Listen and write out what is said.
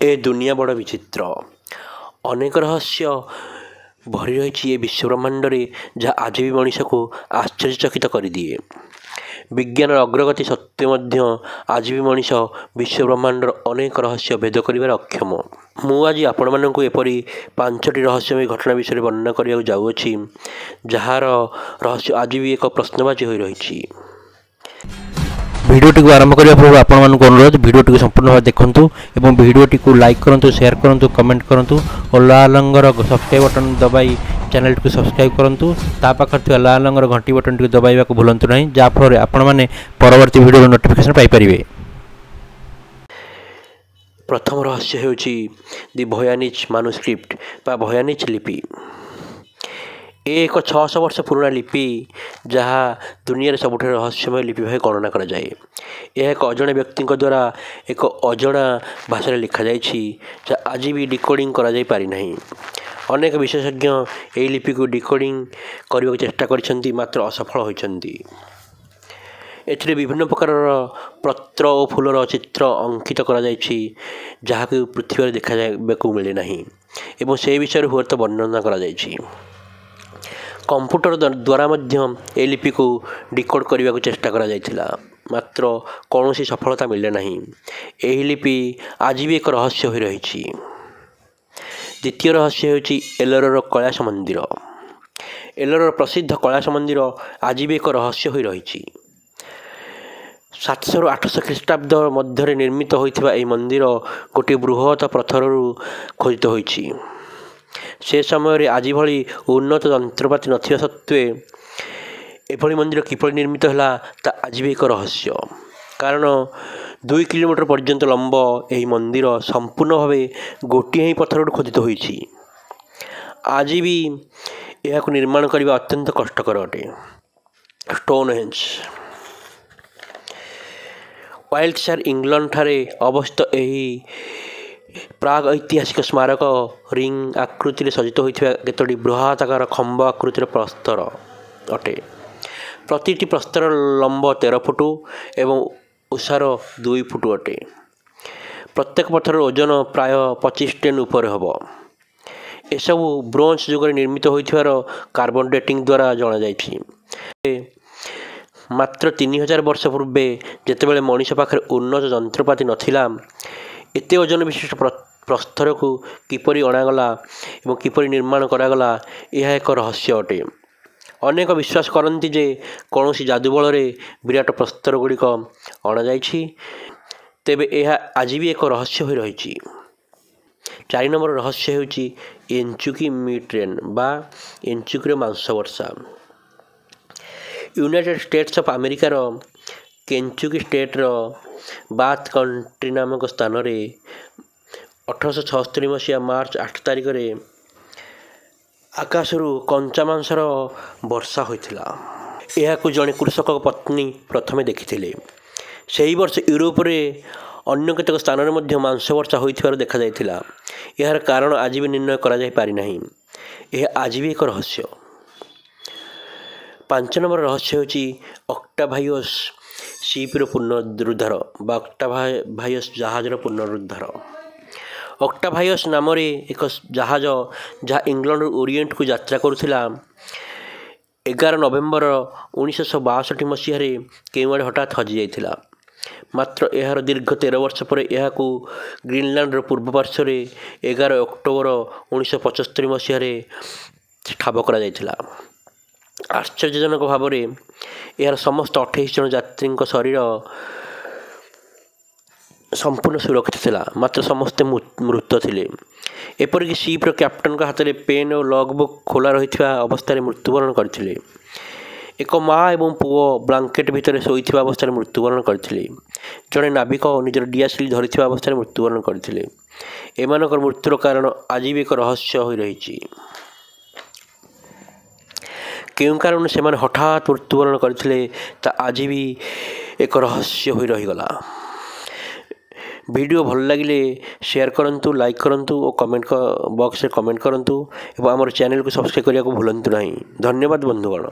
ଏ ଦୁନିଆ ବଡ଼ ବିଚିତ୍ର। ଅନେକ ରହସ୍ୟ ଭରି ରହିଛି ଏ ବିଶ୍ୱବ୍ରହ୍ମାଣ୍ଡରେ, ଯାହା ଆଜି ବି ମଣିଷକୁ ଆଶ୍ଚର୍ଯ୍ୟଚକିତ କରିଦିଏ। ବିଜ୍ଞାନର ଅଗ୍ରଗତି ସତ୍ତ୍ୱେ ମଧ୍ୟ ଆଜି ବି ମଣିଷ ବିଶ୍ୱବ୍ରହ୍ମାଣ୍ଡର ଅନେକ ରହସ୍ୟ ଭେଦ କରିବାରେ ଅକ୍ଷମ। ମୁଁ ଆଜି ଆପଣମାନଙ୍କୁ ଏପରି 5ଟି ରହସ୍ୟମୟ ଘଟଣା ବିଷୟରେ ବର୍ଣ୍ଣନା କରିବାକୁ ଯାଉଅଛି, ଯାହାର ରହସ୍ୟ ଆଜି ବି ଏକ ପ୍ରଶ୍ନବାଚୀ ହୋଇ ରହିଛି। ଭିଡ଼ିଓଟିକୁ ଆରମ୍ଭ କରିବା ପୂର୍ବରୁ ଆପଣମାନଙ୍କୁ ଅନୁରୋଧ, ଭିଡ଼ିଓଟିକୁ ସମ୍ପୂର୍ଣ୍ଣ ଭାବେ ଦେଖନ୍ତୁ ଏବଂ ଭିଡ଼ିଓଟିକୁ ଲାଇକ୍ କରନ୍ତୁ, ସେୟାର କରନ୍ତୁ, କମେଣ୍ଟ କରନ୍ତୁ ଓ ଲାଲ ରଙ୍ଗର ସବସ୍କ୍ରାଇବ୍ ବଟନ୍ ଦବାଇ ଚ୍ୟାନେଲଟିକୁ ସବସ୍କ୍ରାଇବ୍ କରନ୍ତୁ। ତା ପାଖରେ ଥିବା ଲାଲ ରଙ୍ଗର ଘଣ୍ଟି ବଟନ୍ଟିକୁ ଦବାଇବାକୁ ଭୁଲନ୍ତୁ ନାହିଁ, ଯାହାଫଳରେ ଆପଣମାନେ ପରବର୍ତ୍ତୀ ଭିଡ଼ିଓର ନୋଟିଫିକେସନ୍ ପାଇପାରିବେ। ପ୍ରଥମ ରହସ୍ୟ ହେଉଛି ଦି ଭୟାନିଚ୍ ମାନୁସ୍କ୍ରିପ୍ଟ ବା ଭୟାନିଚ୍ ଲିପି। ଏ ଏକ 600 ବର୍ଷ ପୁରୁଣା ଲିପି, ଯାହା ଦୁନିଆରେ ସବୁଠାରୁ ରହସ୍ୟମୟ ଲିପି ଭାବେ ଗଣନା କରାଯାଏ। ଏହା ଏକ ଅଜଣା ବ୍ୟକ୍ତିଙ୍କ ଦ୍ୱାରା ଏକ ଅଜଣା ଭାଷାରେ ଲେଖାଯାଇଛି, ଯାହା ଆଜି ବି ଡିକୋଡ଼ିଂ କରାଯାଇ ପାରିନାହିଁ। ଅନେକ ବିଶେଷଜ୍ଞ ଏହି ଲିପିକୁ ଡିକୋଡ଼ିଂ କରିବାକୁ ଚେଷ୍ଟା କରିଛନ୍ତି, ମାତ୍ର ଅସଫଳ ହୋଇଛନ୍ତି। ଏଥିରେ ବିଭିନ୍ନ ପ୍ରକାରର ପତ୍ର ଓ ଫୁଲର ଚିତ୍ର ଅଙ୍କିତ କରାଯାଇଛି, ଯାହାକୁ ପୃଥିବୀରେ ଦେଖାଯିବାକୁ ମିଳେ ନାହିଁ ଏବଂ ସେହି ବିଷୟରେ ହୁଏତ ବର୍ଣ୍ଣନା କରାଯାଇଛି। କମ୍ପ୍ୟୁଟର ଦ୍ୱାରା ମଧ୍ୟ ଏହି ଲିପିକୁ ଡିକୋଡ଼ କରିବାକୁ ଚେଷ୍ଟା କରାଯାଇଥିଲା, ମାତ୍ର କୌଣସି ସଫଳତା ମିଳିଲା ନାହିଁ। ଏହି ଲିପି ଆଜି ବି ଏକ ରହସ୍ୟ ହୋଇ ରହିଛି। ଦ୍ୱିତୀୟ ରହସ୍ୟ ହେଉଛି ଏଲୋରାର କୈଳାସ ମନ୍ଦିର। ଏଲୋରାର ପ୍ରସିଦ୍ଧ କୈଳାସ ମନ୍ଦିର ଆଜି ବି ଏକ ରହସ୍ୟ ହୋଇ ରହିଛି। 700ରୁ 800 ଖ୍ରୀଷ୍ଟାବ୍ଦ ମଧ୍ୟରେ ନିର୍ମିତ ହୋଇଥିବା ଏହି ମନ୍ଦିର ଗୋଟିଏ ବୃହତ ପଥରରୁ ଖୋଦିତ ହୋଇଛି। ସେ ସମୟରେ ଆଜି ଭଳି ଉନ୍ନତ ଯନ୍ତ୍ରପାତି ନଥିବା ସତ୍ତ୍ୱେ ଏଭଳି ମନ୍ଦିର କିପରି ନିର୍ମିତ ହେଲା, ତା ଆଜି ବି ଏକ ରହସ୍ୟ। କାରଣ 2 କିଲୋମିଟର ପର୍ଯ୍ୟନ୍ତ ଲମ୍ବ ଏହି ମନ୍ଦିର ସମ୍ପୂର୍ଣ୍ଣ ଭାବେ ଗୋଟିଏ ହିଁ ପଥରରୁ ଖୋଦିତ ହୋଇଛି। ଆଜି ବି ଏହାକୁ ନିର୍ମାଣ କରିବା ଅତ୍ୟନ୍ତ କଷ୍ଟକର ଅଟେ। ଷ୍ଟୋନହେଞ୍ଜ ୱାଇଲ୍ଡସାର ଇଂଲଣ୍ଡଠାରେ ଅବସ୍ଥିତ ଏହି ପ୍ରାଗ ଐତିହାସିକ ସ୍ମାରକ ରିଙ୍ଗ ଆକୃତିରେ ସଜ୍ଜିତ ହୋଇଥିବା କେତୋଟି ବୃହଦାକାର ଖମ୍ବ ଆକୃତିର ପ୍ରସ୍ତର ଅଟେ। ପ୍ରତିଟି ପ୍ରସ୍ତର ଲମ୍ବ 13 ଫୁଟ ଏବଂ ଓସାର 2 ଫୁଟ ଅଟେ। ପ୍ରତ୍ୟେକ ପଥରର ଓଜନ ପ୍ରାୟ 25 ଟନ୍ ଉପରେ ହେବ। ଏସବୁ ବ୍ରୋଞ୍ଜ ଯୁଗରେ ନିର୍ମିତ ହୋଇଥିବାର କାର୍ବନ ଡେଟିଂ ଦ୍ୱାରା ଜଣାଯାଇଛି। ମାତ୍ର 3000 ବର୍ଷ ପୂର୍ବେ, ଯେତେବେଳେ ମଣିଷ ପାଖରେ ଉନ୍ନତ ଯନ୍ତ୍ରପାତି ନଥିଲା, ଏତେ ଓଜନ ବିଶିଷ୍ଟ ପ୍ରସ୍ତରକୁ କିପରି ଅଣାଗଲା ଏବଂ କିପରି ନିର୍ମାଣ କରାଗଲା, ଏହା ଏକ ରହସ୍ୟ ଅଟେ। ଅନେକ ବିଶ୍ୱାସ କରନ୍ତି ଯେ କୌଣସି ଯାଦୁ ବଳରେ ବିରାଟ ପ୍ରସ୍ତର ଗୁଡ଼ିକ ଅଣାଯାଇଛି। ତେବେ ଏହା ଆଜି ବି ଏକ ରହସ୍ୟ ହୋଇ ରହିଛି। 4 ନମ୍ବର ରହସ୍ୟ ହେଉଛି ଏଞ୍ଚୁକି ମିଟ୍ ରେନ୍ ବା ଏଞ୍ଚୁକିର ମାଂସ ବର୍ଷା। ୟୁନାଇଟେଡ୍ ଷ୍ଟେଟ୍ସ ଅଫ୍ ଆମେରିକାର କେଞ୍ଚୁକି ଷ୍ଟେଟ୍ର ବାଥ୍ କଣ୍ଟ୍ରି ନାମକ ସ୍ଥାନରେ 1876 ମସିହା ମାର୍ଚ୍ଚ 8 ତାରିଖରେ ଆକାଶରୁ କଞ୍ଚା ମାଂସର ବର୍ଷା ହୋଇଥିଲା। ଏହାକୁ ଜଣେ କୃଷକ ପତ୍ନୀ ପ୍ରଥମେ ଦେଖିଥିଲେ। ସେହି ବର୍ଷ ୟୁରୋପରେ ଅନ୍ୟ କେତେକ ସ୍ଥାନରେ ମଧ୍ୟ ମାଂସ ବର୍ଷା ହୋଇଥିବାର ଦେଖାଯାଇଥିଲା। ଏହାର କାରଣ ଆଜି ବି ନିର୍ଣ୍ଣୟ କରାଯାଇ ପାରିନାହିଁ। ଏହା ଆଜି ବି ଏକ ରହସ୍ୟ। 5 ନମ୍ବର ରହସ୍ୟ ହେଉଛି ଅକ୍ଟାଭାଇଅସ୍ ସିପ୍ର ପୁନରୁଦ୍ଧାର ବା ଅକ୍ଟାଭାଇଅସ୍ ଜାହାଜର ପୁନରୁଦ୍ଧାର। ଅକ୍ଟାଭାଇଅସ୍ ନାମରେ ଏକ ଜାହାଜ, ଯାହା ଇଂଲଣ୍ଡରୁ ଓରିଏଣ୍ଟକୁ ଯାତ୍ରା କରୁଥିଲା, 11 ନଭେମ୍ବର 1962 ମସିହାରେ କେଉଁଆଡ଼େ ହଠାତ୍ ହଜିଯାଇଥିଲା। ମାତ୍ର ଏହାର ଦୀର୍ଘ 13 ବର୍ଷ ପରେ ଏହାକୁ ଗ୍ରୀନଲ୍ୟାଣ୍ଡର ପୂର୍ବ ପାର୍ଶ୍ୱରେ 11 ଅକ୍ଟୋବର 1975 ମସିହାରେ ଠାବ କରାଯାଇଥିଲା। ଆଶ୍ଚର୍ଯ୍ୟଜନକ ଭାବରେ ଏହାର ସମସ୍ତ 28 ଜଣ ଯାତ୍ରୀଙ୍କ ଶରୀର ସମ୍ପୂର୍ଣ୍ଣ ସୁରକ୍ଷିତ ଥିଲା, ମାତ୍ର ସମସ୍ତେ ମୃତ ଥିଲେ। ଏପରିକି ସିପ୍ର କ୍ୟାପ୍ଟେନଙ୍କ ହାତରେ ପେନ୍ ଓ ଲଗ୍ ବୁକ୍ ଖୋଲା ରହିଥିବା ଅବସ୍ଥାରେ ମୃତ୍ୟୁବରଣ କରିଥିଲେ। ଏକ ମା ଏବଂ ପୁଅ ବ୍ଲାଙ୍କେଟ୍ ଭିତରେ ଶୋଇଥିବା ଅବସ୍ଥାରେ ମୃତ୍ୟୁବରଣ କରିଥିଲେ। ଜଣେ ନାବିକ ନିଜର ଡିଆସିଲି ଧରିଥିବା ଅବସ୍ଥାରେ ମୃତ୍ୟୁବରଣ କରିଥିଲେ। ଏମାନଙ୍କର ମୃତ୍ୟୁର କାରଣ ଆଜି ବି ଏକ ରହସ୍ୟ ହୋଇ ରହିଛି। କେଉଁ କାରଣରୁ ସେମାନେ ହଠାତ୍ ମୃତ୍ୟୁବରଣ କରିଥିଲେ, ତା ଆଜି ବି ଏକ ରହସ୍ୟ ହୋଇ ରହିଗଲା। ଭିଡ଼ିଓ ଭଲ ଲାଗିଲେ ସେୟାର କରନ୍ତୁ, ଲାଇକ୍ କରନ୍ତୁ ଓ କମେଣ୍ଟ ବକ୍ସରେ କମେଣ୍ଟ କରନ୍ତୁ ଏବଂ ଆମର ଚ୍ୟାନେଲକୁ ସବସ୍କ୍ରାଇବ୍ କରିବାକୁ ଭୁଲନ୍ତୁ ନାହିଁ। ଧନ୍ୟବାଦ ବନ୍ଧୁଗଣ।